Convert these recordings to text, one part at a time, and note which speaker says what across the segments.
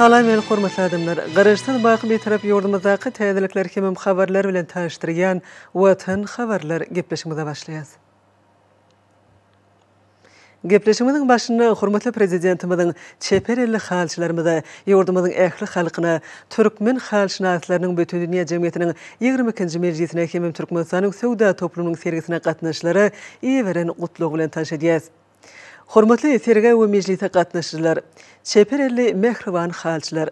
Speaker 1: Salam el hormatly adamlar! Garaşsyz baky Bitarap ýurdumyzdaky täzelikler hemem habarlar bilen tanyşdyrýan Watan habarlar gepleşigimize başlaýas. Gepleşigimiziň başynda hormatly Prezidentimiziň çeper elli halyçylarymyza, ýurdumyzyň ähli halkyna, türkmen halyşynaslarynyň Bütindünýä jemgyýetiniň 22-nji mejlisine hemem Türkmenistanyň söwda toplumynyň sergisine gatnaşyjylara iberen gutlagy bilen tanyş edýäs. Hormatly sergä we mejlise gatnaşyjylar! Çeper elli mähriban halyçylar!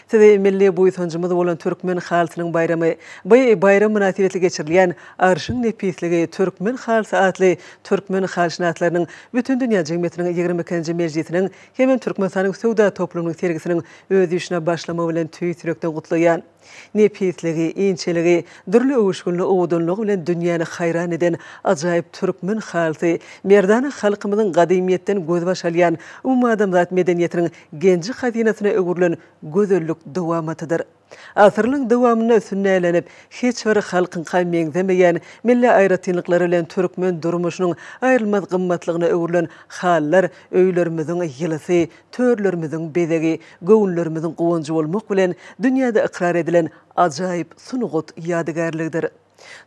Speaker 1: Sizi milli buýsanjymyz bolan türkmen halysynyň baýramy, bu baýram mynasybetli geçirilýän Arşyň nepisligi, türkmen halysy atly türkmen halyşynaslarynyň Bütindünýä jemgyýetiniň 22-nji mejlisiniň hemem Türkmenistanyň söwda toplumynyň sergisiniň öz işine başlamagy bilen tüýs ýürekden gutlaýan. Nepisligi, inçeligi, dürli öwüşginli owadanlygy bilen dünýäni haýran eden ajaýyp türkmen halysy merdana halkymyzyň gadymyýetden gözbaş alýan umumadamzat medeniýetiniň genji-hazynasyna öwrülen gözellik dowamatydyr. Asyrlaryň dowamynda sünnälenip, hiç bir halkyňka meňzemeýän milli aýratynlyklary bilen türkmen durmuşynyň aýrylmaz gymmatlygyna öwrülen halylar öýlerimiziň ýylysy, törlerimiziň bezegi, göwünlerimiziň guwanjy bolmak bilen, dünýäde ykrar edilen ajaýyp sungat ýadygärligidir.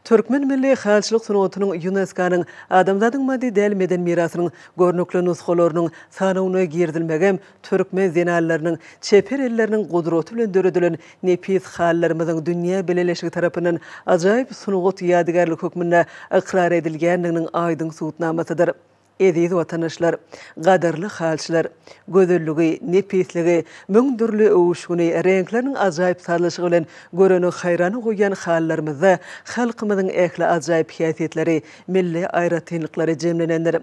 Speaker 1: Türkmen milli halyçylyk sungatynyň ÝUNESKO-nyň Adamzadyň maddy däl medeni mirasynyň görnükli nusgalarynyň sanawyna girizilmegem türkmen zenanlarynyň çeper elleriniň gudraty bilen döredilen nepis halylarymyzyň dünýä bileleşigi tarapyndan ajaýyp sungat ýadygärligi hökmünde ykrar edilýändiginiň aýdyň subutnamasydyr. Eziz watandaşlar! Gadyrly halyçylar! Gözelligi, nepisligi, müň dürli öwüşgini, reňkleriniň ajaýyp sazlaşygy bilen göreni haýrana goýýan halylarymyzda halkymyzyň ähli ajaýyp häsiýetleri, milli aýratynlyklary jemlenendir.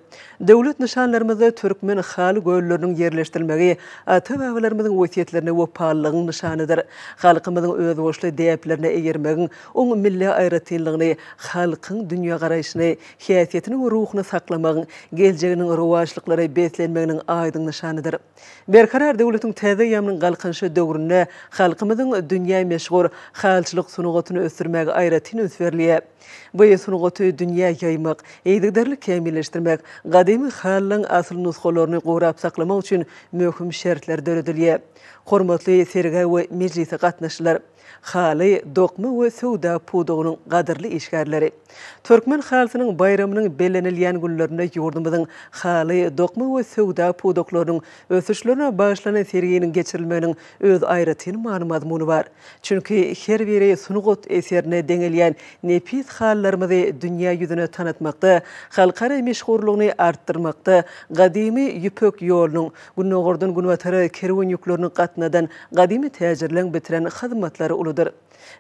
Speaker 1: Döwlet nyşanlarymyzda türkmen haly gölleriniň ýerleşdirilmegi ata-babalarymyzyň wesýetlerine wepalylygyň nyşanydyr. Halkymyzyň özboluşly däplerine eýermegiň, oň milli aýratynlygyny, halkyň dünýägaraýşyny, häsiýetini we ruhuny saklamagyň, geljeginiň rowaçlyklara beslenmeginiň aýdyň nyşanydyr. Berkarar döwletiň täze eýýamynyň Galkynyşy döwründe halkymyzyň dünýä meşhur halyçylyk sungatyny ösdürmäge aýratyn üns berilýär. Bu sungaty dünýä ýaýmak, yzygiderli kämilleşdirmek, gadymy halylaryň asyl nusgalaryny gorap saklamak üçin möhüm şertler döredilýär. Hormatly sergä we mejlise gatnaşyjylar! Haly, dokma we söwda pudagynyň gadyrly işgärleri! Türkmen halysynyň baýramynyň bellenilýän günlerinde ýurdumyzyň haly, dokma we söwda pudaklarynyň ösüşlerine bagyşlanan serginiň geçirilmeginiň öz aýratyn many-mazmuny bar. Çünki her biri sungat eserine deňelýän nepis halylarymyzy dünýä ýüzüne tanatmakda, halkara meşhurlygyny artdyrmakda gadymy Ýüpek ýolunyň Gündogardan günbatara kerwen ýüklerini gatnadan gadymy täjirleň bitiren hyzmatlary uludyr.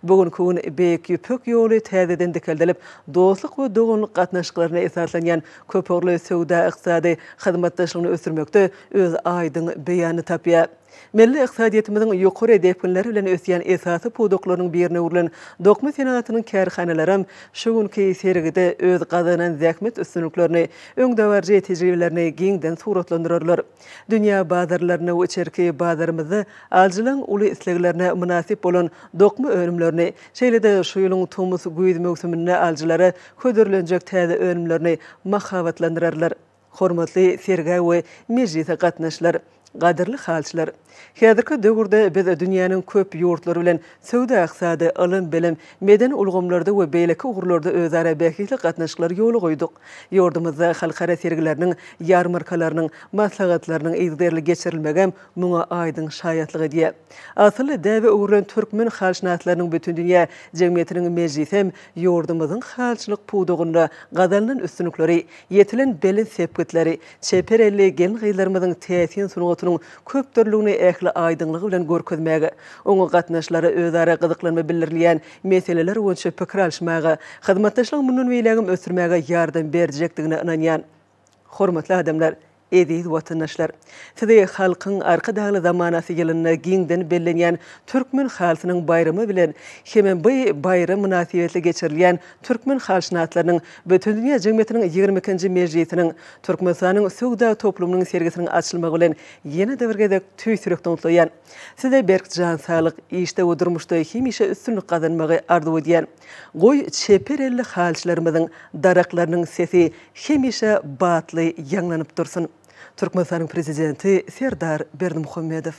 Speaker 1: Bu günki gün Beýik Ýüpek ýoly täzeden dikeldilip, dostluk we doganlyk gatnaşyklaryna esaslanýan köpugurly söwda-ykdysady hyzmatdaşlygyny ösdürmekde öz aýdyň beýanyny tapýar. Milli ykdysadyýetimiziň ýokary depginler bilen ösýän esasy pudaklarynyň birine öwrülen dokma senagatynyň kärhanalaram şu günki sergide öz gazanan zähmet üstünliklerini, öňdebaryjy tejribelerini giňden suratlandyrarlar. Dünýä bazarlarynda we içerki bazarymyzda alyjylaryň uly isleglerine mynasyp bolan dokma önümlerini, şeýle-de şu ýylyň tomus-güýz möwsüminde alyjylara hödürlenjek täze önümlerini mahabatlandyrarlar. Hormatly sergä we mejlise gatnaşyjylar! Gadyrly halyçylar! Häzirki döwürde biz dünýäniň köp ýurtlary bilen söwda-ykdysady, ylym-bilim, medeni ulgamlarda we beýleki ugurlarda özara bähbitli gatnaşyklary ýola goýduk. Ýurdumyzda halkara sergileriniň, ýarmarkalarynyň, maslahatlarynyň yzygiderli geçirilmegem muňa aýdyň şaýatlyk edýär. Asylly däbe öwrülen Türkmen halyşynaslarynyň bütindünýä jemgyýetiniň mejlisem ýurdumyzyň halyçylyk pudagynda gazanylan üstünlikleri, ýetilen belent sepgitleri, çeper elli gelin-gyzlarymyzyň täsin sungatynyň köpdürlüligini ähli aýdyňlygy bilen görkezmäge, oňa gatnaşyjylara özara gyzyklanma bildirilýän meseleler boýunça pikir alyşmaga, hyzmatdaşlygy mundan beýlägem ösdürmäge ýardam berjekdigine ynanýan. Hormatly adamlar! Eziz watandaşlar! Sizi Halkyň Arkadagly zamanasy ýylynda giňden bellenýän Türkmen halysynyň baýramy bilen hemem bu baýram mynasybetli geçirilýän Türkmen halyşynatlarynyň Bütindünýä jemgyýetiniň 22-nji mejlisiniň Türkmenistanyň söwda toplumynyň sergisiniň açylmagy bilen ýene-de bir gezek tüýs ýürekden gutlaýan. Size berk jan saglyk, işde we durmuşda hemişe üstünlik gazanmagy arzuw edýän. Goý, çeper elli halyçylarymyzyň daraklarynyň sesi hemişe batly ýaňlanyp dursun! Türkmenistanyň Prezidenti Serdar Berdimuhamedow.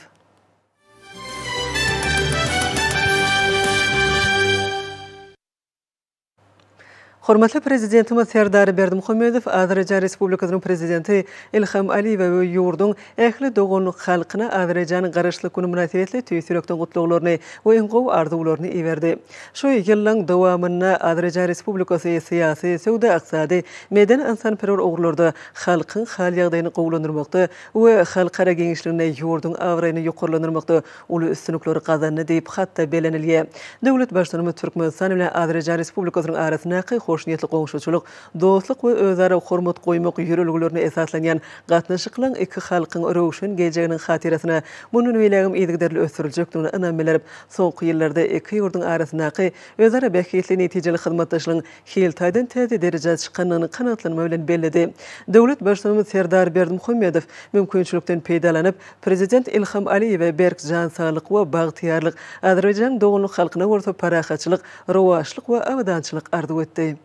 Speaker 1: Hormatly Prezidentimiz Serdar Berdimuhamedow Azerbaýjan Respublikasynyň Prezidenti Ilham Aliýewe we ýurduň ähli doganlyk halkyna Azerbaýjanyň Garaşsyzlyk güni mynasybetli tüýs ýürekden gutlaglaryny we iň gowy arzuwlaryny iberdi. Şu ýyllaň dowamynda Azerbaýjan Respublikasy syýasy, söwda-ykdysady, medeni-ynsanperwer ugurlarda halkyň hal-ýagdaýyny gowulandyrmakda we halkara giňişliginde ýurduň abraýyny ýokarlandyrmakda uly üstünlikleri gazandy diýip, hatda bellenilýär. Döwlet Baştutanymyz Türkmenistan bilen Azerbaýjan Respublikasynyň arasyndaky hoşniýetli goňşuçylyk, dostluk we özara hormat goýmak ýörelgelerine esaslanýan gatnaşyklaryň iki halkyň röwşen geljeginiň hatyrasyna mundan beýlägem yzygiderli ösdüriljekdigine ynam bildirip, soňky ýyllarda iki ýurduň arasyndaky özara bähbitli netijeli hyzmatdaşlygyň hil taýdan täze derejä çykandygyny kanagatlanma bilen belledi. Döwlet Baştutanymyz Serdar Berdimuhamedow mümkinçilikden peýdalanyp, Prezident Ilham Aliýewe berk jan saglyk we bagtyýarlyk, Azerbaýjanyň doganlyk halkyna bolsa parahatçylyk, rowaçlyk we abadançylyk arzuw etdi.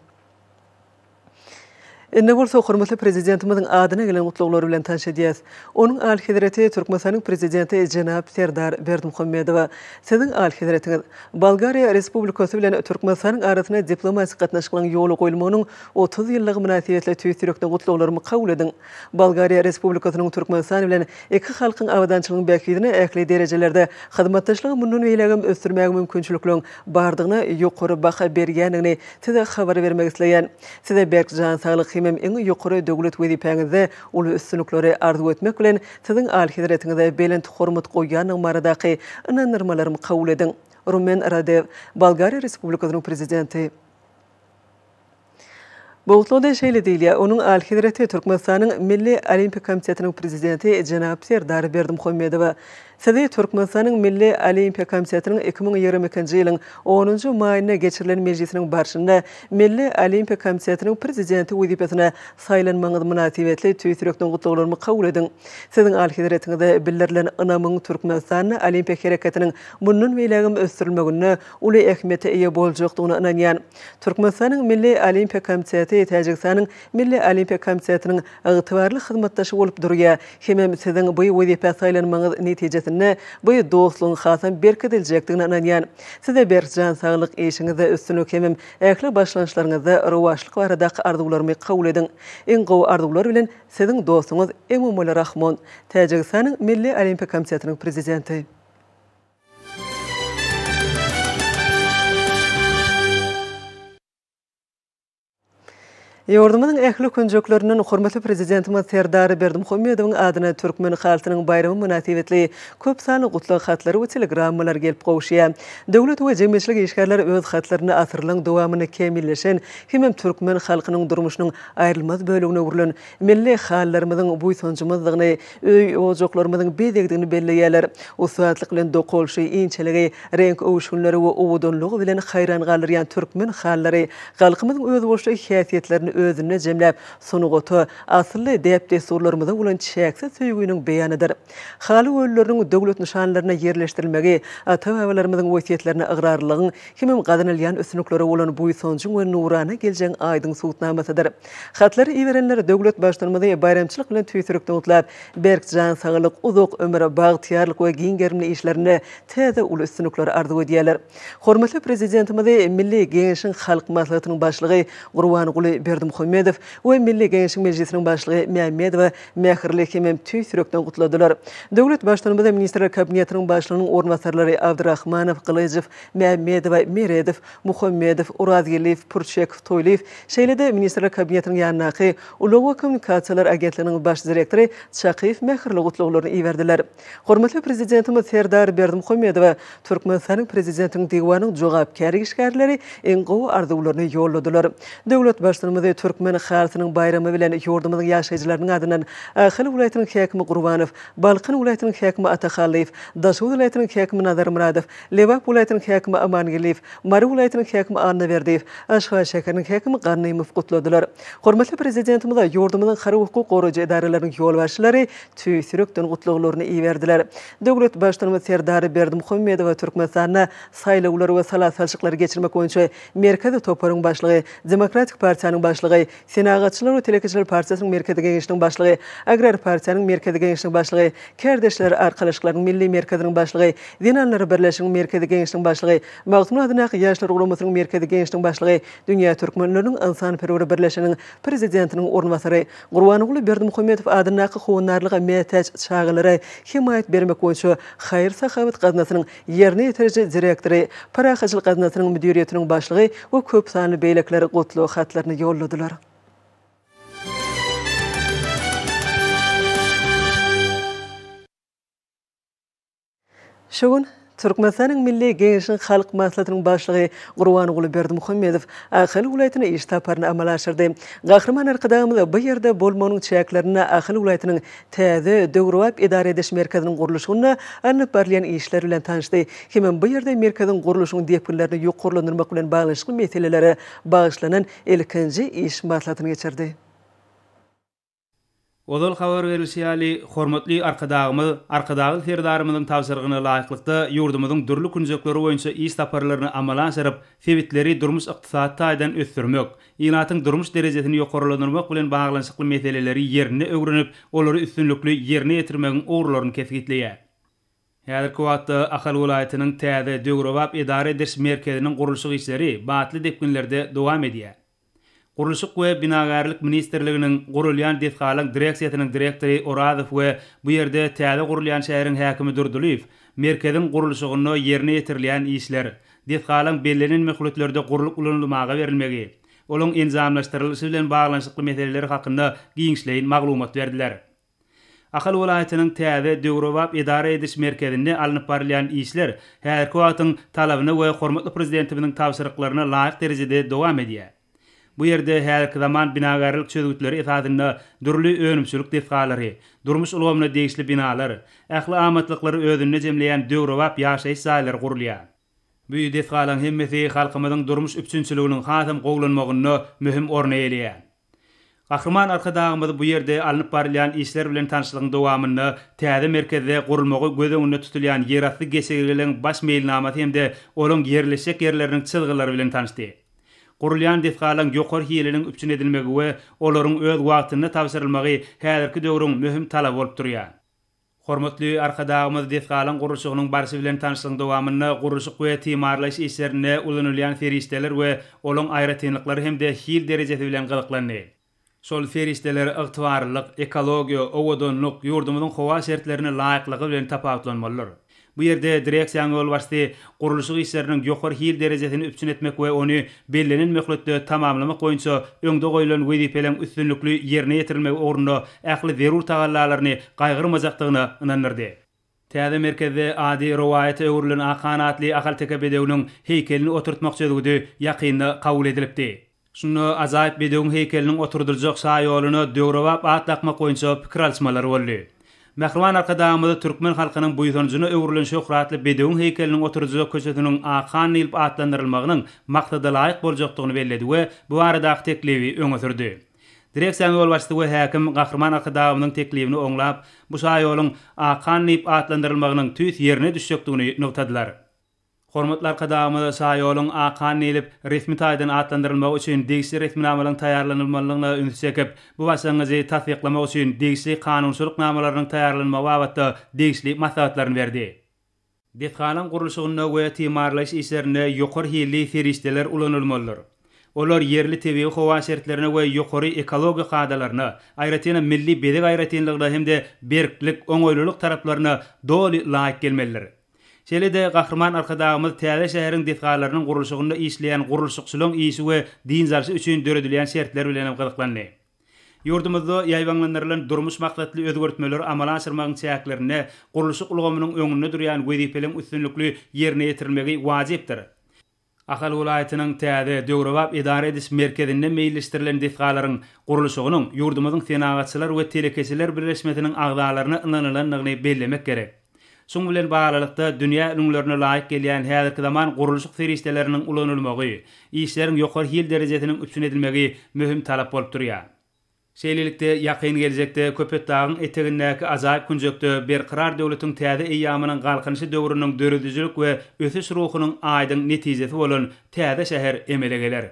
Speaker 1: Indi bolsa hormatly Prezidentimiziň adyna gelen gutlaglary bilen tanyş edýäs. Onuň Alyhezreti Türkmenistanyň Prezidenti jenap Serdar Berdimuhamedowa, Siziň Alyhezretiňiz, Bolgariýa Respublikasy bilen Türkmenistanyň arasynda diplomatik gatnaşyklaryň ýola goýulmagynyň 30 ýyllygy mynasybetli tüýs ýürekden gutlaglarymy kabul ediň. Bolgariýa Respublikasynyň Türkmenistan bilen iki halkyň abadançylygyň bähbidine ähli derejelerde hyzmatdaşlygy mundan beýlägem ösdürmäge mümkinçilikleriň bardygyna ýokary baha berýändigini Size habar bermek isleýän. Size berk jan saglyk hemem iň ýokary döwlet wezipäňizde uly üstünlikleri arzuw etmek bilen, Siziň Alyhezretiňize belent hormat goýýandygym baradaky ynandyrmalarymy kabul ediň. Rumen Radew, Bolgariýa Respublikasynyň Prezidenti. Bu gutlagda şeýle diýilýär, Onuň Alyhezreti Türkmenistanyň Milli Olimpiýa komitetiniň prezidenti jenap Serdar Berdimuhamedowa, Sizi Türkmenistanyň Milli Olimpiýa komitetiniň 2022-nji ýylyň onunjy maýynda geçirilen mejlisiniň barşynda Milli Olimpiýa komitetiniň prezidenti wezipesine saýlanmagyňyz mynasybetli tüýs ýürekden gutlaglarymy kabul ediň. Siziň Alyhezretiňize bildirilen ynamyň Türkmenistanda Olimpiýa hereketiniň mundan beýlägem ösdürilmeginde uly ähmiýete eýe boljakdygyna ynanýan. Türkmenistanyň Milli Olimpiýa komiteti Täjigistanyň Milli Olimpiýa komitetiniň ygtybarly hyzmatdaşy bolup durýar hemem siziň bu wezipä saýlanmagyňyz netijesinde bu dostlugyň hasam berkidiljekdigine ynanýan. Size berk jan saglyk, işiňizde üstünlik hemem ähli başlangyçlaryňyzda rowaçlyk baradaky arzuwlarymy kabul ediň. Iň gowy arzuwlar bilen Siziň dostuňyz Emomali Rahmon, Täjigistanyň Milli Olimpiýa komitetiniň prezidenti. Ýurdumyzyň ähli künjeklerinden hormatly Prezidentimiz Serdar Berdimuhamedowyň adyna Türkmen halysynyň baýramy mynasybetli köp sanly gutlag hatlary we telegrammalar gelip gowuşýar. Döwlet we jemgyýetçilik işgärleri öz hatlarynda asyrlaryň dowamynda kämilleşen hemem türkmen halkynyň durmuşynyň aýrylmaz bölegine öwrülen milli halylarymyzyň buýsanjymyzdygyny, öý-ojaklarymyzyň bezegdigini belleýärler. Ussatlyk bilen dokalyşy, inçeligi, reňk öwüşginleri we owadanlygy bilen haýran galdyrýan türkmen halylary halkymyzyň özboluşly häsiýetlerini özünde jemläp, sungata, asylly däp-dessurlarymyza bolan çäksiz söýginiň beýanydyr. Haly gölleriniň döwlet nyşanlaryna ýerleşdirilmegi ata-babalarymyzyň wesýetlerine ygrarlylygyň hemem gazanylýan üstünliklere bolan buýsanjyň we nurana geljegiň aýdyň subutnamasydyr. Hatlary iberenler döwlet Baştutanymyzy baýramçylyk bilen tüýs ýürekden gutlap, berk jan saglyk, uzak ömür, bagtyýarlyk we giň gerimli işlerinde täze uly üstünlikleri arzuw edýärler. Hormatly Prezidentimizi Milli Geňeşiň Halk Maslahatynyň Başlygy Gurbanguly Berdimuhamedow we Milli Geňeşiň Mejlisiniň Başlygy Mämmedowa mähirli hemem tüýs ýürekden gutladylar. Döwlet Baştutanymyza Ministrler Kabinetiniň Başlygynyň orunbasarlary Abdyrahmanow, Gylyjow, Mämmedowa, Meredow, Muhammedow, Orazgeldiýew, Pürçekow, Toýlyýew, şeýle-de Ministrler Kabinetiniň ýanyndaky Ulag we kommunikasiýalar agentliginiň baş direktory Çakyýew mähirli gutlaglaryny iberdiler. Hormatly Prezidentimiz Serdar Berdimuhamedowa Türkmenistanyň Prezidentiniň Diwanynyň jogapkär işgärleri iň gowy arzuwlaryny ýolladylar. Döwlet Baştutanymyzy Türkmen halysynyň baýramy bilen ýurdumyzyň ýaşaýjylarynyň adyndan Ahal welaýatynyň häkimi Gurbanow, Balkan welaýatynyň häkimi Atahallyýew, Daşoguz welaýatynyň häkimi Nazarmyradow, Lebap welaýatynyň häkimi Amangeldiýew, Mary welaýatynyň häkimi Annaberdiýew, Aşgabat şäheriniň häkimi Gannymow gutladylar. Hormatly Prezidentimize ýurdumyzyň harby-hukuk goraýjy edaralarynyň ýolbaşçylary tüýs ýürekden gutlaglaryny iberdiler. Döwlet Baştutanymyz Serdar Berdimuhamedowa Türkmenistanda saýlawlary we sala salşyklary geçirmek boýunça Merkezi toparyň başlygy, Demokratik partiýanyň başlygy. başlygy, Senagatçylar we telekeçiler partiýasynyň Merkezi Geňeşiniň başlygy, Agrar partiýanyň Merkezi Geňeşiniň başlygy, Kärdeşler arkalaşyklarynyň Milli merkeziniň başlygy, Zenanlar birleşiginiň Merkezi Geňeşiniň başlygy, Magtymguly adyndaky Ýaşlar guramasynyň Merkezi Geňeşiniň başlygy, Dünýä türkmenleriniň ynsanperwer birleşiginiň Prezidentiniň orunbasary, Gurbanguly Berdimuhamedow adyndaky howandarlyga mätäç çagalara hemaýat bermek boýunça haýyr-sahawat gaznasynyň ýerine ýetiriji direktory, Parahatçylyk gaznasynyň müdiriýetiniň başlygy we köp sanly beýlekiler gutlag hatlaryny ýolladylar. Şu gün Türkmenistanyň Milli Geňeşiniň Halk Maslahatynyň Başlygy Gurbanguly Berdimuhamedow Ahal welaýatyna iş saparyny amala aşyrdy. Gahryman Arkadagymyz bu ýerde bolmagynyň çäklerinde Ahal welaýatynyň täze, döwrebap edara ediş merkeziniň gurluşygynda alnyp barylýan işler bilen tanyşdy hemem bu ýerde merkeziň gurluşygyň depginlerini ýokarlandyrmak bilen baglanyşykly meselelere bagyşlanan ilkinji iş maslahatyny geçirdi.
Speaker 2: Ozal habar berlişi ýaly, hormatly Arkadagymyz Arkadagly Serdarymyzyň tabşyrygyna laýyklykda, ýurdumyzyň dürli künjekleri boýunça iş saparlaryny amala aşyryp, sebitleri durmuş-ykdysady taýdan ösdürmek, ilatyň durmuş derejesini ýokarlandyrmak bilen baglanyşykly meseleleri ýerinde öwrenip, olary üstünlikli ýerine ýetirmegiň ugurlaryny kesgitleýär. Häzirki wagtda Ahal welaýatynyň täze, döwrebap edara ediş merkeziniň gurluşyk işleri batly depginlerde dowam edýär. Gurluşyk we binagärlik ministrliginiň gurulýan desgalaryň direksiýasynyň direktory Orazow we bu ýerde täze gurulýan şäheriň häkimi Durdylyýew merkeziň gurluşygynda ýerine ýetirilýän işler, desgalaryň bellenen möhletlerde gurlup ulanylmaga berilmegi, olaň enjamlaşdyrylyşy bilen baglanyşykly meseleler hakynda giňişleýin maglumat berdiler. Ahal welaýatynyň täze, döwrebap edara ediş merkezinde alnyp barylýan işler häzirki wagtyň talabyna we hormatly Prezidentimiziň tabşyryklaryna laýyk derejede dowam edýär. Bu ýerde häzirki zaman binagärlik çözgütleri esasynda dürli önümçilik desgalary, durmuş ulgamyna degişli binalar, ähli amatlyklary özünde jemleýän döwrebap ýaşaýyş jaýlary gurulýar. Bu desgalaryň hemmesi halkymyzyň durmuş üpjünçiliginiň hasam gowulanmagynda möhüm orun eýeleýär. Gahryman Arkadagymyz bu ýerde alnyp barylýan işler bilen tanyşlygyň dowamynda täze merkezde gurulmagy göz öňünde tutulýan ýerasty geçelgeleriň baş meýilnamasy hem-de olaryň ýerleşjek ýerleriniň çyzgylary bilen tanyşdy. Gurulýan desgalaryň ýokary hiliniň üpjün edilmegi we olaryň öz wagtynda tabşyrylmagy häzirki döwrüň möhüm talaby bolup durýar. Hormatly Arkadagymyz desgalaryň gurluşygynyň barşy bilen tanyşlygyň dowamynda gurluşyk we timarlaýyş işlerinde ulanylýan serişdeler we olaň aýratynlyklary hem-de hil derejesi bilen gyzyklandy. Şol serişdeler ygtybarlylyk, ekologiýa, owadanlyk, ýurdumyzyň howa şertlerine laýyklygy bilen tapawutlanmalydyr. Bu ýerde direksiýanyň ýolbaşçysy gurluşyk işleriniň ýokary hil derejesini üpjün etmek we ony bellenen möhletde tamamlamak boýunça öňde goýlan wezipeleriň üstünlikli ýerine ýetirilmegi ugrunda ähli zerur tagallalaryny gaýgyrmajakdygyna ynandyrdy. Täze merkezde ady rowaýata öwrülen Akhan atly ahalteke bedewiniň heýkelini oturtmak çözgüdi ýakynda kabul edilipdi. Şunda ajaýyp bedewiň heýkeliniň oturdyljak şaýoluna döwrebap at dakmak boýunça pikir alyşmalar boldy. Mähriban Arkadagymyz türkmen halkynyň buýsanjyna öwrülen şöhratly bedewiň heýkeliniň oturdyljak köçesiniň Akhan diýlip atlandyrylmagynyň maksadalaýyk boljakdygyny belledi we bu baradaky teklibi öňe sürdi. Direksiýanyň ýolbaşçysy we häkim Gahryman Arkadagymyzyň teklibini oňlap, bu şaýoluň Akhan diýip atlandyrylmagynyň tüýs ýerine düşjekdigini nygtadylar. Hormatly Arkadagymyz şaýoluň Akhan diýlip resmi taýdan atlandyrylmagy üçin degişli resminamalaryň taýýarlanylmalydygyna ünsi çekip, bu başlangyjy tassyklamak üçin degişli kanunçylyk namalarynyň taýýarlanylmagy babatda degişli maslahatlaryny berdi. Desganyň gurluşygynda we timarlaýyş işlerinde ýokary hilli serişdeler ulanylmalydyr. Olar ýerli tebigy howa şertlerine we ýokary ekologiýa kadalaryna, aýratynam milli bezeg aýratynlygyna hem-de berklik, oňaýlylyk taraplaryna doly laýyk gelmelidir. Şeýle-de Gahryman Arkadagymyz täze şäheriň desgalarynyň gurluşygynda işleýän gurluşykçylaryň işi we dynç alşy üçin döredilýän şertler bilen hem gyzyklandy. Ýurdumyzda ýaýbaňlandyrylan durmuş maksatly özgertmeleri amala aşyrmagyň çäklerinde gurluşyk ulgamynyň öňünde durýan wezipeleriň üstünlikli ýerine ýetirilmegi wajypdyr. Ahal welaýatynyň täze, döwrebap edara ediş merkezinde meýilleşdirilen desgalaryň gurluşygynyň ýurdumyzyň Senagatçylar we telekeçiler birleşmesiniň agzalaryna ynanylandygyny bellemek gerek. Şuň bilen baglylykda, dünýä ülňülerine laýyk gelýän häzirki zaman gurluşyk serişdeleriniň ulanylmagy, işleriň ýokary hil derejesiniň üpjün edilmegi möhüm talap bolup durýar. Şeýlelikde, ýakyn geljekde Köpetdagyň etegindäki ajaýyp künjekde Berkarar döwletiň täze eýýamynyň Galkynyşy döwrüniň döredijilik we ösüş ruhunyň aýdyň netijesi bolan täze şäher emele geler.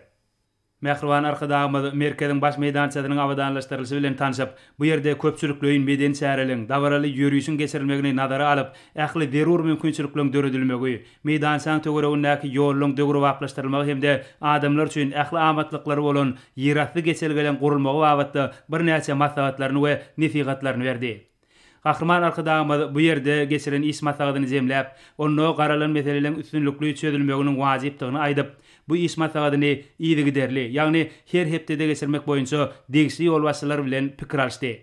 Speaker 2: Mähriban Arkadagymyz merkeziň baş meýdançasynyň abadanlaşdyrylyşy bilen tanşyp, bu ýerde köpçülikleýin medeni çäreleriň, dabaraly ýörişiň geçirilmegini nazara alyp, ähli zerur mümkinçilikleriň döredilmegi, meýdançanyň töweregindäki ýollaryň döwrebaplaşdyrylmagy hem-de adamlar üçin ähli amatlyklary bolan ýerasty geçelgeleriň gurulmagy babatda birnäçe maslahatlaryny we nesihatlaryny berdi. Gahryman Arkadagymyz bu ýerde geçiren iş maslahatyny jemläp, onda garalan meseleleriň üstünlikli çözülmeginiň wajypdygyny aýdyp, bu iş maslahatyny yzygiderli, ýagny her hepdede geçirmek boýunça degişli ýolbaşçylar bilen pikir alyşdy.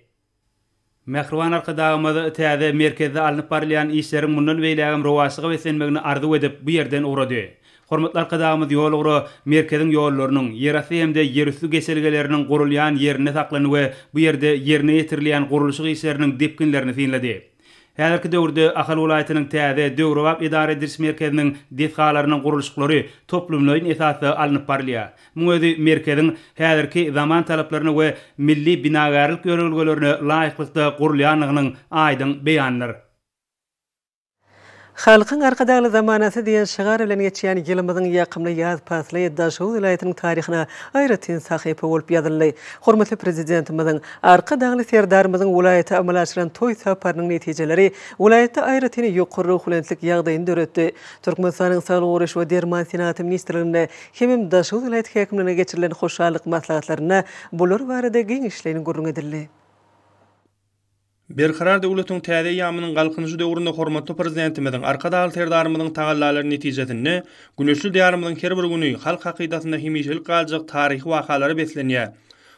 Speaker 2: Mähriban Arkadagymyz täze merkezde alnyp barylýan işleriň mundan beýlägem rowaçlyga beslenmegini arzuw edip, bu ýerden ugrady. Hormatly Arkadagymyz ýolugra merkeziň ýollarynyň, ýerasty hem-de ýerüsti geçelgeleriniň gurulýan ýerinde saklandy we bu ýerde ýerine ýetirilýän gurluşyk işleriniň depginlerini synlady. Häzirki döwürde Ahal welaýatynyň täze, döwrebap edara ediş merkeziniň desgalarynyň gurluşyklary toplumlaýyn esasda alnyp barylýar. Muň özi merkeziň häzirki zaman talaplaryna we milli binagärlik ýörelgelerine laýyklykda gurulýandygynyň aýdyň beýanydyr.
Speaker 1: Halkyň Arkadagly zamanasy diýen şygar bilen geçýän ýylymyzyň ýakymly ýaz pasly Daşoguz welaýatynyň taryhyna aýratyn sahypa bolup ýazyldy. Hormatly Prezidentimiziň, Arkadagly Serdarymyzyň welaýata amala aşyran toý saparynyň netijeleri welaýatda aýratyn ýokary ruhubelentlik ýagdaýyny döretdi. Türkmenistanyň Saglygy goraýyş we derman senagaty ministrliginde hemem Daşoguz welaýat häkimliginde geçirilen hoşallyk maslahatlarynda bular barada giňişleýin gürrüň edildi.
Speaker 3: Berkarar döwletiň täze eýýamynyň Galkynyşy döwründe hormatly Prezidentimiziň, Arkadagly Serdarymyzyň tagallalary netijesinde güneşli Diýarymyzyň her bir güni halk hakydasynda hemişelik galjak taryhy wakalara beslenýär.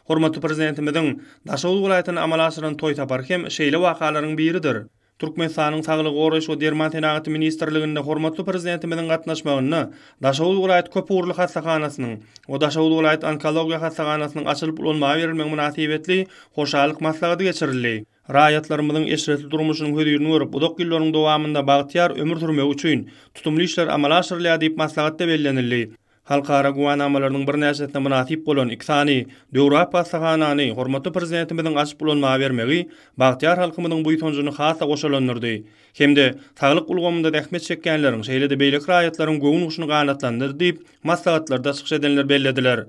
Speaker 3: Hormatly Prezidentimiziň Daşoguz welaýatyna amala aşyran toý sapary hem şeýle wakalaryň biridir. Türkmenistanyň Saglygy goraýyş we derman senagaty ministrliginde hormatly Prezidentimiziň gatnaşmagynda Daşoguz welaýat köp ugurly hassahanasynyň we Daşoguz welaýat onkologiýa hassahanasynyň açylyp ulanmaga berilmegi mynasybetli hoşallyk maslahaty geçirildi. Raýatlarymyzyň eşretli durmuşynyň hözirini görüp, uzak ýyllaryň dowamynda bagtyýar ömür sürmegi üçin tutumly işler amala aşyrylýar diýip maslahatda bellenildi. Halkara güwänamalarynyň birnäçesine mynasyp bolan iki sany döwrebap hassahanany hormatly Prezidentimiziň açyp ulanmaga bermegi bagtyýar halkymyzyň buýsanjyny has-da goşalandyrdy hem-de saglyk ulgamynda zähmet çekýänleriň, şeýle-de beýleki raýatlaryň göwün guşuny ganatlandyrdy diýip, maslahatlarda çykyş edenler bellediler.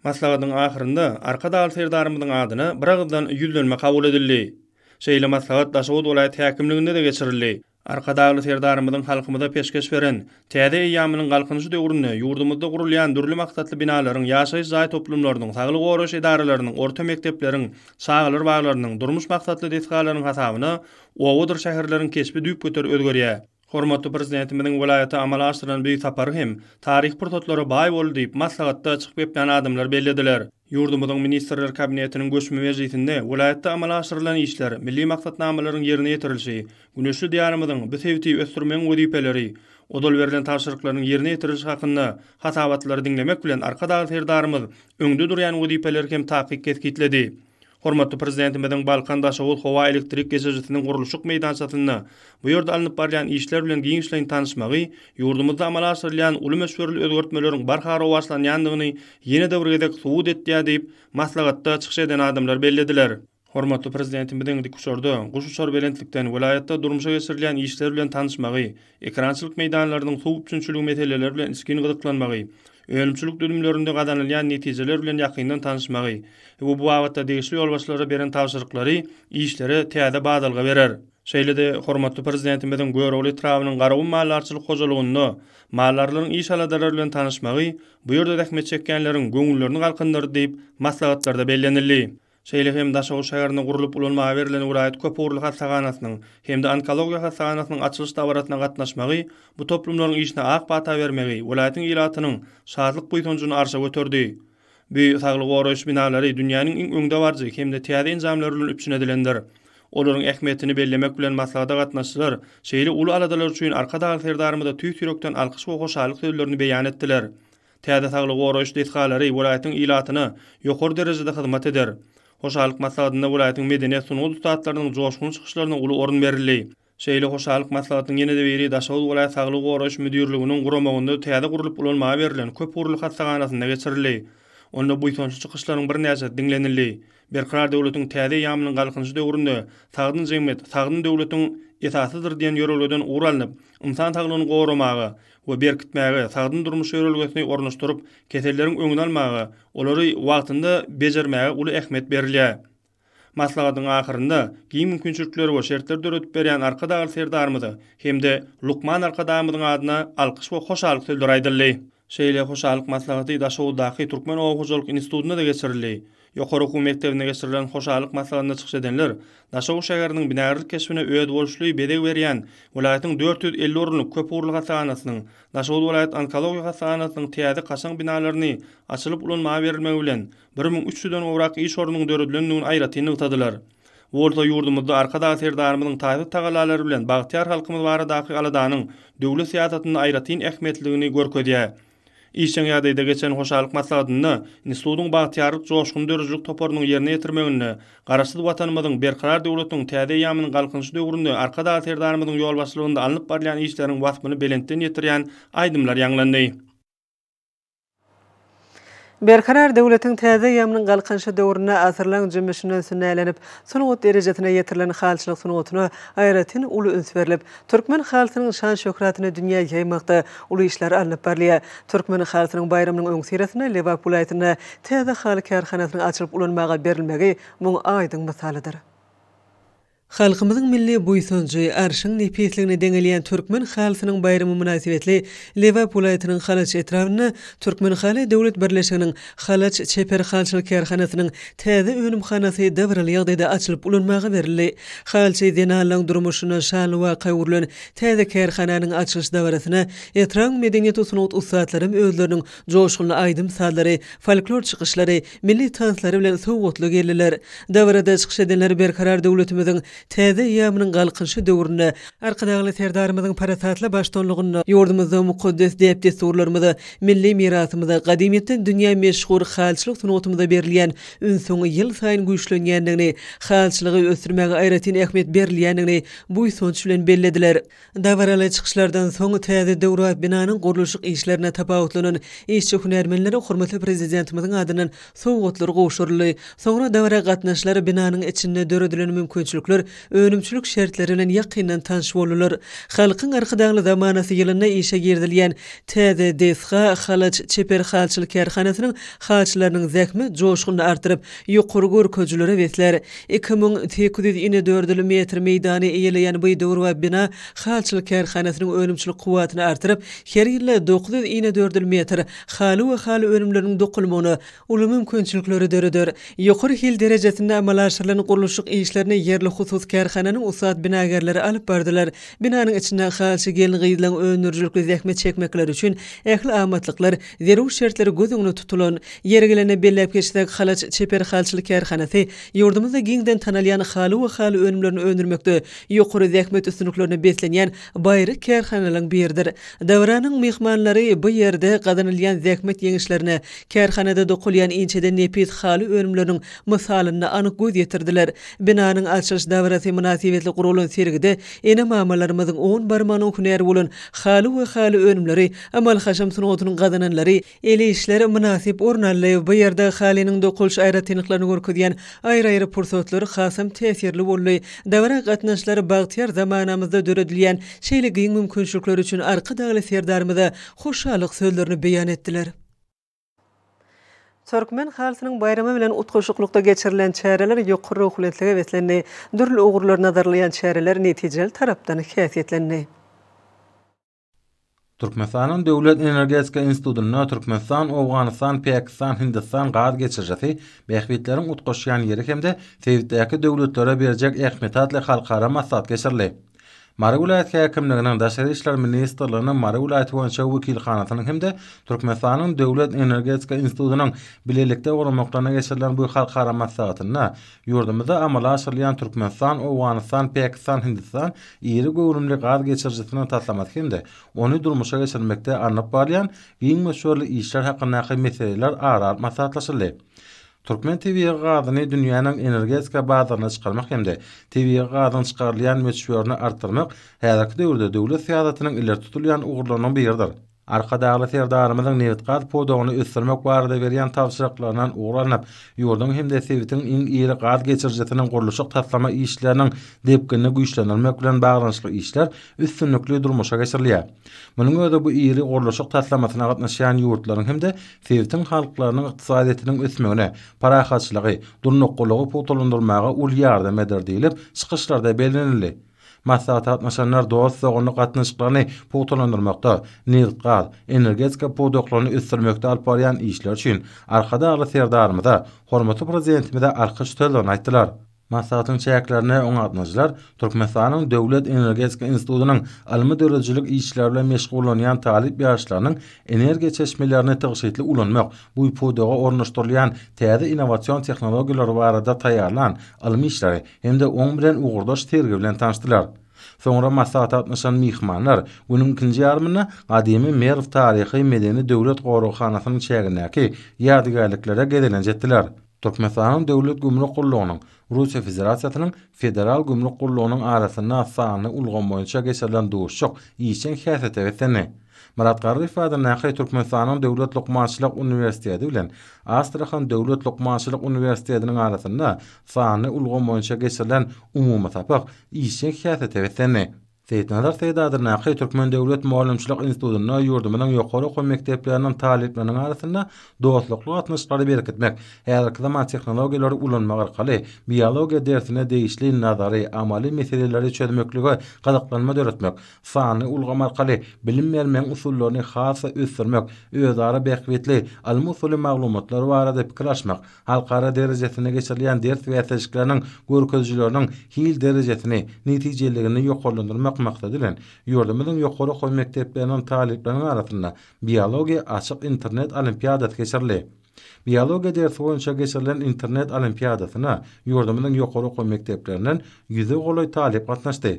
Speaker 3: Maslahatyň ahyrynda Arkadagly Serdarymyzyň adyna biragyzdan Ýüzlenme kabul edildi. Şeýle maslahat Daşoguz welaýat häkimliginde-de geçirildi. Arkadagly Serdarymyzyň halkymyza peşgeş beren Täze eýýamynyň Galkynyşy döwründe ýurdumyzda gurulýan dürli maksatly binalaryň, ýaşaýyş jaý toplumlarynyň, saglygy goraýyş edaralarynyň, orta mekdepleriň, çagalar baglarynyň, durmuş maksatly desgalaryň hasabyna obadyr şäherleriň keşbi düýpgöter özgerýär. Hormatly Prezidentimiziň welaýata amala aşyran bu sapary hem taryhy pursatlara baý boldy diýip, maslahatda çykyp geplän adamlar bellediler. Ýurdumyzyň Ministrler Kabinetiniň göçme mejlisinde welaýatda amala aşyrylan işler, milli maksatnamalaryň ýerine ýetirilişi, güneşli Diýarymyzyň bu sebiti ösdürmegiň wezipeleri, ozal berlen tabşyryklaryň ýerine ýetirilişi hakynda hasabatlary diňlemek bilen Arkadagly Serdarymyz öňde durýan wezipeleri hem takyk kesgitledi. Hormatly Prezidentimiziň Balkan-Daşoguz howa elektrik geçirijisiniň gurluşyk meýdançasynda bu ýerde alnyp barylýan işler bilen giňişleýin tanyşmagy ýurdumyzda amala aşyrylýan uly möçberli özgertmeleriň barha rowaçlanýandygyny ýene-de bir gezek subut etýär diýip, maslahatda çykyş eden adamlar bellediler. Hormatly Prezidentimiziň dikuçarda, guş uçar belentlikden welaýatda durmuşa geçirilýän işler bilen tanyşmagy, ekerançylyk meýdanlarynyň suw üpjünçiligi meseleleri bilen içgin gyzyklanmagy, önümçilik düzümlerinde gazanylýan netijeler bilen ýakyndan tanyşmagy we bu babatda degişli ýolbaşçylara beren tabşyryklary işlere täze badalga berer. Şeýle-de hormatly Prezidentimiziň Görogly etrabynyň Garagum maldarçylyk hojalygynda maldarlaryň iş aladalary bilen tanyşmagy bu ýerde zähmet çekýänleriň göwünlerini galkyndyrdy diýip, maslahatlarda bellenildi. Şeýle hem Daşoguz şäherinde gurlup ulanmaga berlen welaýat köp ugurly hassahanasynyň hem-de onkologiýa hassahanasynyň açylyş dabarasyna gatnaşmagy bu toplumlaryň işine ak pata bermegi welaýatyň ilatynyň şatlyk-buýsanjyny arşa göterdi. Bu saglygy goraýyş binalary dünýäniň iň öňdebaryjy hem-de täze enjamlary bilen üpjün edilendir. Olaryň ähmiýetini bellemek bilen maslahata gatnaşyjylar şeýle uly aladalar üçin Arkadagly Serdarymyza tüýs ýürekden alkyş we hoşallyk sözlerini beýan etdiler. Täze saglygy goraýyş desgalary welaýatyň ilatyna ýokary derejede hyzmat eder. Hoşallyk maslahatynda welaýatyň medeniýet, sungat ussatlarynyň joşgunly çykyşlaryna uly orun berildi. Şeýle hoşallyk maslahatynyň ýene-de biri Daşoguz welaýat saglygy goraýyş müdirliginiň guramagynda täze gurlup ulanmaga berlen köp ugurly hassahanasynda geçirildi. Onda buýsançly çykyşlaryň birnäçesi diňlenildi. Berkarar döwletiň täze eýýamynyň Galkynyşy döwründe sagdyn jemgyýet, sagdyn döwletiň esasydyr diýen ýörelgeden ugur alnyp, ynsan saglygyny goramaga we berkitmäge, sagdyn durmuş ýörelgesini ornaşdyryp, keselleriň öňüni almaga, olary wagtynda bejermäge uly ähmiýet berilýär. Maslahatyň ahyrynda giň mümkinçilikleri we şertleri döredip berýän Arkadagly Serdarymyza hem-de lukman Arkadagymyzyň adyna alkyş we hoşallyk sözleri aýdyldy. Şeýle hoşallyk maslahaty Daşoguzdaky Türkmen oba hojalyk institutynda-da geçirildi. Ýokary okuw mekdebinde geçirilen hoşallyk maslahatynda çykyş edenler Daşoguz şäheriniň binagärlik keşbine özboluşly bezeg berýän welaýatyň 450 orunlyk köp ugurly hassahanasynyň, Daşoguz welaýat onkologiýa hassahanasynyň täze kaşaň binalaryny açylyp ulanmaga berilmegi bilen 1300 den gowrak iş ornunyň döredilendigini aýratyn nygtadylar. Bu bolsa ýurdumyzda Arkadag Serdarymyzyň taýsyz tagallalary bilen bagtyýar halkymyz baradaky aladanyň döwlet syýasatynda aýratyn ähmiýetliligini görkezýär. Işjeň ýagdaýda geçen hoşallyk maslahatynda institutyň Bagtyýarlyk joşguny döredijilik toparynyň ýerine ýetirmeginde Garaşsyz Watanymyzyň Berkarar döwletiniň täze eýýamynyň Galkynyşy döwründe Arkadag Serdarymyzyň ýolbaşçylygynda alnyp barylýan işleriň waspyny belentden ýetirýän aýdymlar ýaňlandy.
Speaker 1: Berkarar döwletiň täze eýýamynyň Galkynyşy döwründe asyrlaň jümmüşinden sünnälenip, sungat derejesine ýetirilen halyçylyk sungatyna aýratyn uly üns berlip, türkmen halysynyň şan-şöhratyny dünýä ýaýmakda uly işler alnyp barylýar. Türkmen halysynyň baýramynyň öňüsyrasynda Lebap welaýatynda täze haly kärhanasynyň açylyp ulanmaga berilmegi muň aýdyň mysalydyr. Halkymyzyň milli buýsanjy, arşyň nepisligine deňelýän türkmen halysynyň baýramy mynasybetli Lebap welaýatynyň Halaç etrabynda Türkmenhaly döwlet birleşiginiň Halaç çeper halyçylyk kärhanasynyň täze önümhanasy dabaraly ýagdaýda açylyp ulanmaga berildi. Halyçy zenanlaryň durmuşynda şanly waka öwrülen täze kärhananyň açylyş dabarasyna etrabyň medeniýet we sungat ussatlaram özleriniň joşgunly aýdym-sazlary, folklor çykyşlary, milli tanslary bilen sowgatly geldiler. Dabarada çykyş edenler Berkarar döwletimiziň täze eýýamynyň Galkynyşy döwründe, Arkadagly Serdarymyzyň parasatly baştutanlygynda ýurdumyzda mukaddes däp-dessurlarymyza, milli mirasymyza, gadymyýetden dünýä meşhur halyçylyk sungatymyza berilýän ünsüň ýylsaýyn güýçlenýändigini, halyçylygy ösdürmäge aýratyn ähmiýet berilýändigini buýsanç bilen bellediler. Dabaraly çykyşlardan soň, täze döwrebap binanyň gurluşyk işlerinde tapawutlanan işçi-hünärmenlere hormatly Prezidentimiziň adyndan sowgatlar gowşuryldy. Soňra dabara gatnaşyjylar binanyň içinde döredilen mümkinçilikler, önümçilik şertleri bilen ýakyndan tanyş boldular. Halkyň Arkadagly zamanasy ýylynda işe girizilýän täze desga Halaç çeper halyçylyk kärhanasynyň halyçylarynyň zähmet joşgunyny artdyryp, ýokary görkezijilere beslär. 2800 inedördül metr meýdany eýeleýän bu döwrebap bina halyçylyk kärhanasynyň önümçilik kuwwatyny artdyryp, her ýylda 900 inedördül metr haly we haly önümleriniň dokalmagyna uly mümkinçilikleri döreder. Ýokary hil derejesinde amala aşyrylan gurluşyk işlerini ýerli hususy kärhananyň ussat binagärleri alyp bardylar. Binanyň içinde halyçy gelin-gyzlaryň öndürijilikli zähmet çekmekleri üçin ähli amatlyklar, zerur şertler göz öňünde tutulan. Ýeri gelende belläp geçsek, Halaç çeper halyçylyk kärhanasy ýurdumyzda giňden tanalýan haly we haly önümlerini öndürmekde ýokary zähmet üstünliklerine beslenýän baýry kärhanalaryň biridir. Dabaranyň myhmanlary bu ýerde gazanylýan zähmet ýeňişlerine, kärhanada dokalýan inçeden nepis haly önümleriniň mysalynda anyk göz ýetirdiler. Binanyň açylyş dabarasy mynasybetli guralan sergide ene-mamalarymyzyň on barmagynyň hünäri bolan haly we haly önümleri, amaly-haşam sungatynyň gazananlary, El işleri mynasyp orun aldy. Bu ýerde halynyň dokalyş aýratynlyklaryny görkezýän aýry-aýry pursatlar hasam täsirli boldy. Dabara gatnaşyjylar bagtyýar zamanamyzda döredilýän şeýle giň mümkinçilikler üçin Arkadagly Serdarymyza hoşallyk sözlerini beýan etdiler. Türkmen halysynyň baýramy bilen utgaşyklykda geçirilen çäreler ýokary ruhubelentlige beslendi. Dürli ugurlary nazarlaýan çäreler netijeli tarapdan häsiýetlendi.
Speaker 4: Türkmenistanyň Döwlet energetika institutynda Türkmenistan, Owganystan, Pakistan, Hindistan gaz geçirijisi bähbitleriň utgaşýan ýeri hem-de sebitdäki döwletlere berjek ähmiýeti atly halkara maslahat geçirildi. Mary welaýat häkimliginiň, Daşary işler ministrliginiň Mary welaýaty boýunça wekilhanasynyň hem-de Türkmenistanyň Döwlet energetika institutynyň bilelikde guramaklarynda geçirilen bu halkara maslahatynda Ýurdumyzda amala aşyrylýan Türkmenistan, Owganystan, Pakistan, Hindistan iri göwrümli gaz geçirijisiniň taslamasy hem-de ony durmuşa geçirmekde alnyp barylýan giň möçberli işler hakyndaky meseleler ara alyp maslahatlaşyldy. Türkmen tebigy gazyny dünýäniň energetika bazaryna çykarmak hem-de tebigy gazyň çykarylýan möçberini artdyrmak häzirki döwürde döwlet syýasatynyň ileri tutulýan ugurlarynyň biridir. Arkadagly Serdarymyzyň nebitgaz pudagyny ösdürmek barada berýän tabşyryklaryndan ugur alnyp, ýurduň hem-de sebitiň iň iri gaz geçirijisiniň gurluşyk taslama işleriniň depginini güýçlendirmek bilen baglanyşykly işler üstünlikli durmuşa geçirilýär. Munuň özi bu iri gurluşyk taslamasyna gatnaşýan ýurtlaryň hem-de sebitiň halklarynyň ykdysadyýetiniň ösmegine, parahatçylygy, durnuklylygy pugtalandyrmaga uly ýardam eder diýlip, çykyşlarda bellenildi. Maslahata gatnaşanlar dost-doganlyk gatnaşyklaryny pugtalandyrmakda, nebit-gaz, energetika pudaklaryny ösdürmekde alyp barýan işleri üçin Arkadagly Serdarymyza, hormatly Prezidentimize alkyş sözlerini aýtdylar. Maslahatyň çäklerinde oňa gatnaşyjylar Türkmenistanyň Döwlet energetika institutynyň ylmy-döredijilik işleri bilen meşgullanýan talyp ýaşlarynyň energiýa çeşmelerini tygşytly ulanmak, bu pudaga ornaşdyrylýan täze innowasion tehnologiýalar barada taýýarlan ylmy işleri hem-de oň bilen ugurdaş sergi bilen tanyşdylar. Soňra maslahata gatnaşan myhmanlar günüň ikinji ýarymynda gadymy Merw taryhy-medeni döwlet goraghanasynyň çägindäki ýadygärliklere gezelenç etdiler. Türkmenistanyň Döwlet gümrük gullugynyň, Russiýa Federasiýasynyň Federal gümrük gullugynyň arasynda sanly ulgam boýunça geçirilen duşuşyk işjeň häsiýete beslendi. Myrat Garryýew adyndaky Türkmenistanyň Döwlet lukmançylyk uniwersiteti bilen Astrahan döwlet lukmançylyk uniwersitetiniň arasynda sanly ulgam boýunça geçirilen umumy sapak işjeň häsiýete beslendi. Seýitnazar Seýit adyndaky Türkmen döwlet mugallymçylyk institutynda ýurdumyzyň ýokary okuw mekdepleriniň talyplarynyň arasynda dostlukly gatnaşyklary berkitmek, häzirki zaman tehnologiýalary ulanmak arkaly biologiýa dersine degişli nazary, amaly meseleleri çözmeklige gyzyklanma döretmek, sanly ulgam arkaly bilim bermegiň usullaryny has-da ösdürmek, özara bähbitli ylmy-usuly maglumatlar barada pikir alyşmak, halkara derejesinde geçirilýän ders bäsleşikleriniň görkezijileriniň hil derejesini, netijeliligini ýokarlandyrmak maksady bilen, ýurdumyzyň ýokary okuw mekdepleriniň talyplarynyň arasynda Biologiýa açyk internet olimpiadasy geçirildi. Biologiýa dersi boýunça geçirilen internet olimpiadasyna ýurdumyzyň ýokary okuw mekdeplerinden ýüze golaý talyp gatnaşdy.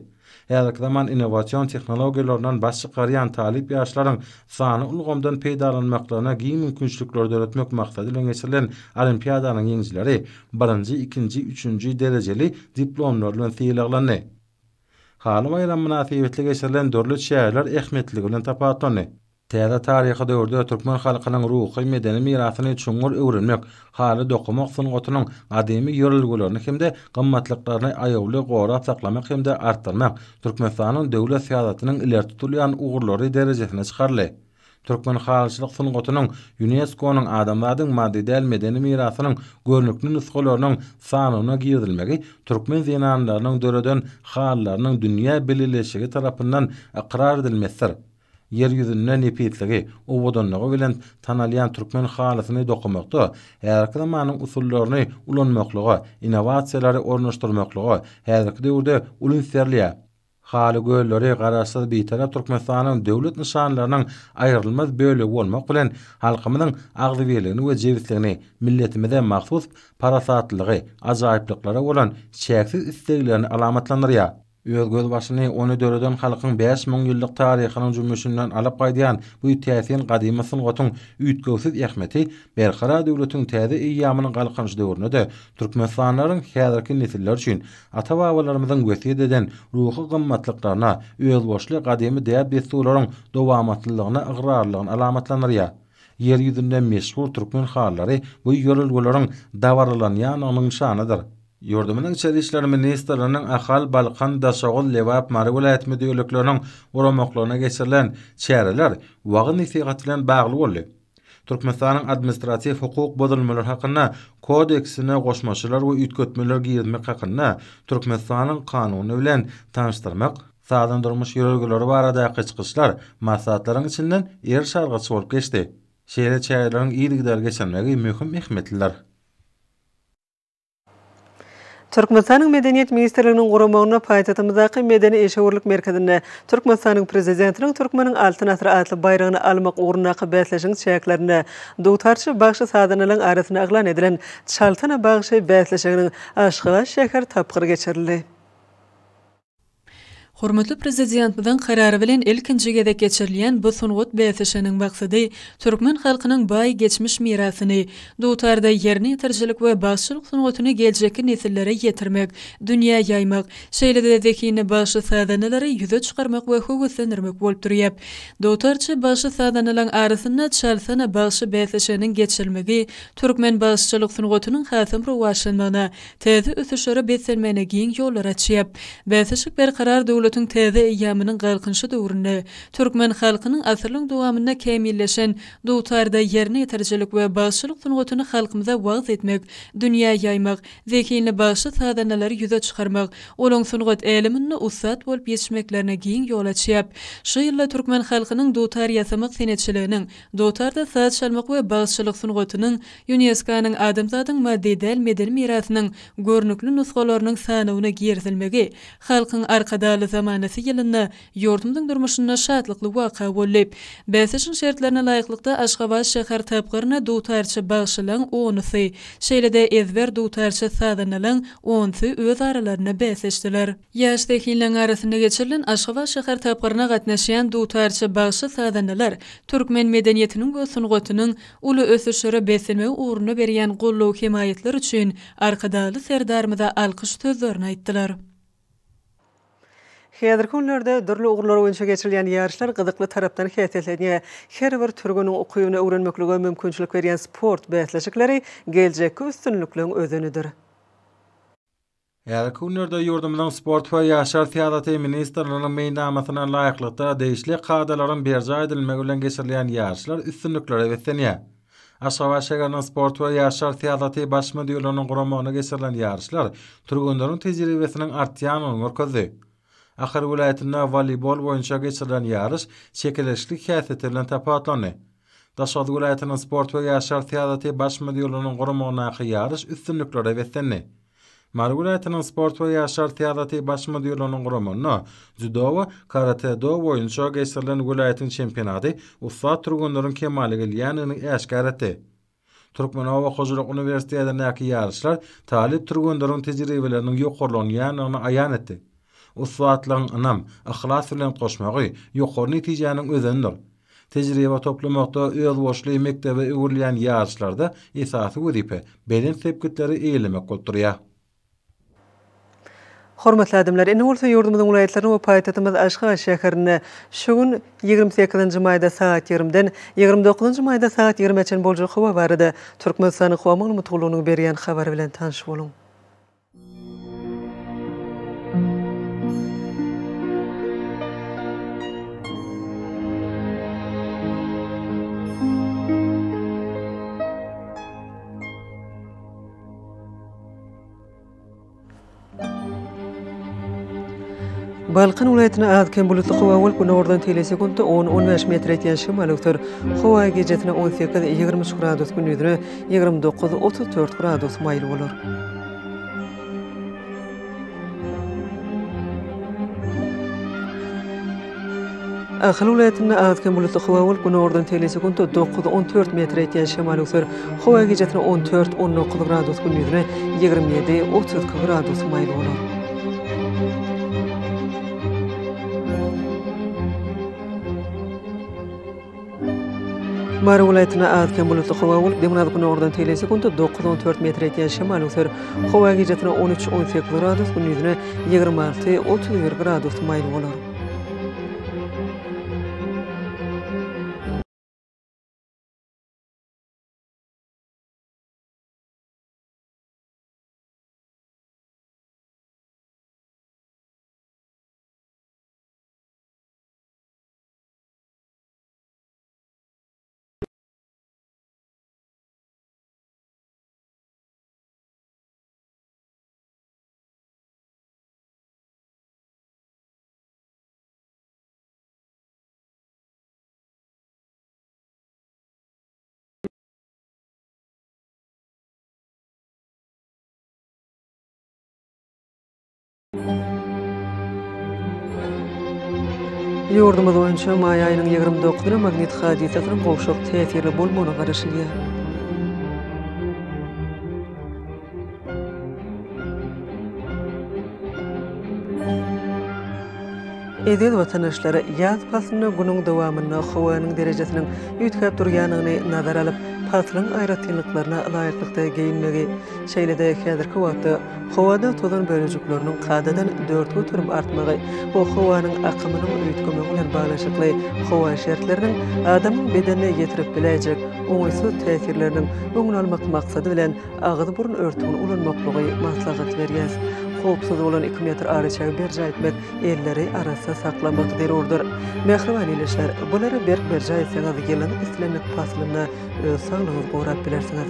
Speaker 4: Häzirki zaman innowasion tehnologiýalaryndan baş çykarýan talyp ýaşlaryň sanly ulgamdan peýdalanmaklaryna giň mümkinçilikleri döretmek maksady bilen geçirilen olimpiadanyň ýeňijileri birinji, ikinji, üçünji derejeli diplomlar bilen sylaglandy. Haly baýramy mynasybetli geçirilen dürli çäreler ähmiýetliligi bilen tapawutlandy. Täze taryhy döwürde türkmen halkynyň ruhy-medeni mirasyny çuňňur öwrenmek, haly dokamak sungatynyň gadymy ýörelgelerini hem-de gymmatlyklaryny aýawly gorap saklamak hem-de artdyrmak Türkmenistanyň döwlet syýasatynyň ileri tutulýan ugurlary derejesine çykaryldy. Türkmen halyçylyk sungatynyň ÝUNESKO-nyň Adamzadyň maddy däl medeni mirasynyň görnükli nusgalarynyň sanawyna girizilmegi türkmen zenanlarynyň döreden halylarynyň dünýä bileleşigi tarapyndan ykrar edilmesidir. Ýer ýüzünde nepisligi, owadanlygy bilen tanalýan türkmen halysyny dokamakda häzirki zamanyň usullaryny ulanmaklyga, innowasiýalary ornaşdyrmaklyga häzirki döwürde uly üns berilýär. Haly gölleri Garaşsyz, Bitarap Türkmenistanyň döwlet nyşanlarynyň aýrylmaz bölegi bolmak bilen, halkymyzyň agzybirligini we jebisligini, milletimize mahsus parasatlylygy, ajaýyplyklara bolan çäksiz isleglerini alamatlandyrýar. Öz gözbaşyny ony döreden halkyň 5000 ýyllyk taryhynyň jümmüşinden alyp gaýdýan bu täsin gadymy sungatyň üýtgewsiz ähmiýeti Berkarar döwletiň täze eýýamynyň Galkynyşy döwründe-de türkmenistanlylaryň häzirki nesilleri üçin ata-babalarymyzyň wesýet eden ruhy gymmatlyklaryna, özboluşly gadymy däp-dessurlaryň dowamatlylygyna ygrarlylygyny alamatlandyrýar. Ýer ýüzünde meşhur türkmen halylary bu ýörelgeleriň dabaralanýandygynyň nyşanydyr. Ýurdumyzyň Içeri işler ministrliginiň Ahal, Balkan, Daşoguz, Lebap, Mary welaýat müdirlikleriniň guramaklaryna geçirilen çäreler wagyz-nesihat bilen bagly boldy. Türkmenistanyň Administratiw hukuk bozulmalary hakynda Kodeksine goşmaçalar we üýtgetmeler girizmek hakynda Türkmenistanyň Kanuny bilen tanyşdyrmak, sagdyn durmuş ýörelgeleri baradaky çykyşlar maslahatlaryň içinden eriş-argaç bolup geçdi. Şeýle çäreleriň yzygiderli geçirilmegi möhüm ähmiýetlidir.
Speaker 1: Türkmenistanyň Medeniýet ministrliginiň guramagynda paýtagtymyzdaky Medeni-işewürlik merkezinde Türkmenistanyň Prezidentiniň Türkmeniň Altyn asyry atly baýragyny almak ugrundaky bäsleşigiň çäklerinde dutarçy bagşy-sazandalaryň arasynda yglan edilen Çalsana bagşy bäsleşiginiň Aşgabat şäher tapgyry geçirildi.
Speaker 5: Hormatly Prezidentimiziň Karary bilen ilkinji gezek geçirilýän bu sungat bäsleşiginiň maksady türkmen halkynyň baý geçmiş mirasyny, dutarda ýerine ýetirijilik we bagşylyk sungatyny geljekki nesillere ýetirmek, dünýä ýaýmak, şeýle-de zehinli bagşy-sazandalary ýüze çykarmak we höweslendirmek bolup durýar. Dutarçy bagşy-sazandalaryň arasynda Çalsana bagşy bäsleşiginiň geçirilmegi türkmen bagşyçylyk sungatynyň hasam rowaçlanmagyna, täze ösüşlere beslenmegine giň ýollar açýar. Bäsleşik Berkarar döwletiň täze eýýamynyň Galkynyşy döwründe türkmen halkynyň asyrlaryň dowamynda kämilleşen dutarda ýerine ýetirijilik we bagşylyk sungatyny halkymyza wagyz etmek, dünýä ýaýmak, zehinli bagşy-sazandalary ýüze çykarmak, olaň sungat äleminde ussat bolup ýetişmeklerine giň ýol açýar. Şu ýylda türkmen halkynyň dutar ýasamak senetçiliginiň, dutarda saz çalmak we bagşylyk sungatynyň Ýunesko-nyň adamzadyň maddy däl medeni mirasynyň görnükli nusgalarynyň sanawyna girizilmegi Halkyň Arkadagly zamanasy ýylynda ýurdumyzyň durmuşynda şatlykly waka boldy. Bäsleşigiň şertlerine laýyklykda, Aşgabat şäher tapgyryna dutarçy bagşylaň onusy, şeýle-de ezber dutarçy sazandalaň onsy öz aralarynda bäsleşdiler. Ýaş zehinleň arasynda geçirilen Aşgabat şäher tapgyryna gatnaşýan dutarçy bagşy-sazandalar türkmen medeniýetiniň we sungatynyň uly ösüşlere beslemegi ugrunda berýän goldaw-hemaýatlary üçin Arkadagly Serdarymyza alkyş sözlerini aýtdylar.
Speaker 1: Häzirki günlerde dürli ugurlar boýunça geçirilýän ýaryşlar gyzykly tarapdan häsiýetlenýär. Her bir türgeniň ukybyny öwrenmeklige mümkinçilik berýän sport bäsleşikleri geljekki üstünlikleň özenidir.
Speaker 4: Häzirki günlerde ýurdumyzyň Sport we ýaşlar syýasaty ministrliginiň meýilnamasyna laýyklykda degişli kadalaryň berjaý edilmegi bilen geçirilýän ýaryşlar üstünliklere beslenýär. Aşgabat şägeriniň Sport we ýaşlar syýasaty baş müdirliginiň guramagynda geçirilen ýaryşlar türgenleriň tejribesiniň artýandygyny görkezdi. Ahal welaýatynda woleýbol boýunça geçirilen ýaryş çekeleşikli häsiýeti bilen tapawutlandy. Daşoguz welaýatynyň Sport we ýaşlar syýasaty baş müdirliginiň guramagyndaky ýaryş üstünliklere beslendi. Mary welaýatynyň Sport we ýaşlar syýasaty baş müdirliginiň guramagynda dzýudo we karate-do boýunça geçirilen welaýatyň çempionaty ussat türgenleriň kemala gelýändigini äşgär etdi. Türkmen oba hojalyk uniwersitetindäki ýaryşlar talyp türgenleriň tejribeleriniň ýokarlanýandygyny aýan etdi. Ussatlygyň ynam, yhlas bilen goşmagy ýokary netijäniň özenidir. Tejribe toplamakda özboluşly mekdebe öwrülýän ýaryşlarda esasy wezipe belent sepgitleri eýelemek bolup durýar.
Speaker 1: Hormatly adamlar, indi bolsa ýurdumyzyň welaýatlarynda we paýtagtymyz Aşgabat şäherinde şu gün, 28-nji maýda sagat 20-den 29-njy maýda sagat 20-ä çenli boljak howa barada Türkmenistanyň Howa maglumat gullugynyň berýän habary bilen tanyş boluň. Balkan welaýatynda az-kem bulutly howa bolup, günordan teýle sekuntda on, on bäş metr etýän şemal öwser. Howa gijesine 18, 23 gradus, gündizine 29, 34 gradus maýyl bolar. Ahal welaýatynda az-kem bulutly howa bolup, günordan teýle sekuntda 9, 14 metre ýetýän şemal öwser. Howa gijesine 14, 19 gradus, gündizine 27, 32 gradus maýyl bolar. Mary welaýatynda az-kem bulutly howa bolup, demirgazyk-günordan teýle sekuntda 9-14 metre ýetýän şemal öwser. Howa gijesine 13-18 gradus, gündizine 26-31 gradus maýyl bolar. Ýurdumyz boýunça maý aýynyň 29-na magnit hadysasynyň gowşak täsirli bolmagyna garaşylýar. Eziz watandaşlar, ýaz paslynda günüň dowamynda howanyň derejesiniň üýtgäp durýandygyny nazara alyp, paslyň aýratynlyklaryna laýyklykda geýinmegi, şeýle-de häzirki wagtda howada tozan bölejikleriniň kadadan 4% artmagy we howanyň akymynyň üýtgemegi bilen baglanyşykly howa şertleriniň adamyň bedenine ýetirip biläýjek oňaýsyz täsirleriniň öňüni almak maksady bilen agyz-burun örtügini ulanmaklygy maslahat berýäs. Howpsuz bolan iki metr araçägi berjaý etmek, elleri arassa saklamak zerurdyr. Mähriban ildeşler, bulary berk berjaý etseňiz, ýylyň islendik paslynda öz saglygyňyzy gorap bilersiňiz.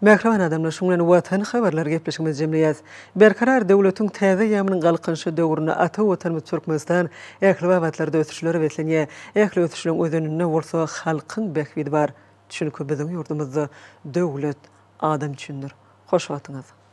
Speaker 1: Mähriban adamlar, şunuň bilen Watan habarlary gepleşigimizi jemleýäs. Berkarar döwletiň täze eýýamynyň Galkynyşy döwründe ata Watanymyz Türkmenistan ähli babatlarda ösüşlere beslenýär. Ähli ösüşleriň özeninde bolsa halkyň bähbidi bar. Çünki biziň ýurdumyzda döwlet adam üçindir. Hoş wagtyňyz!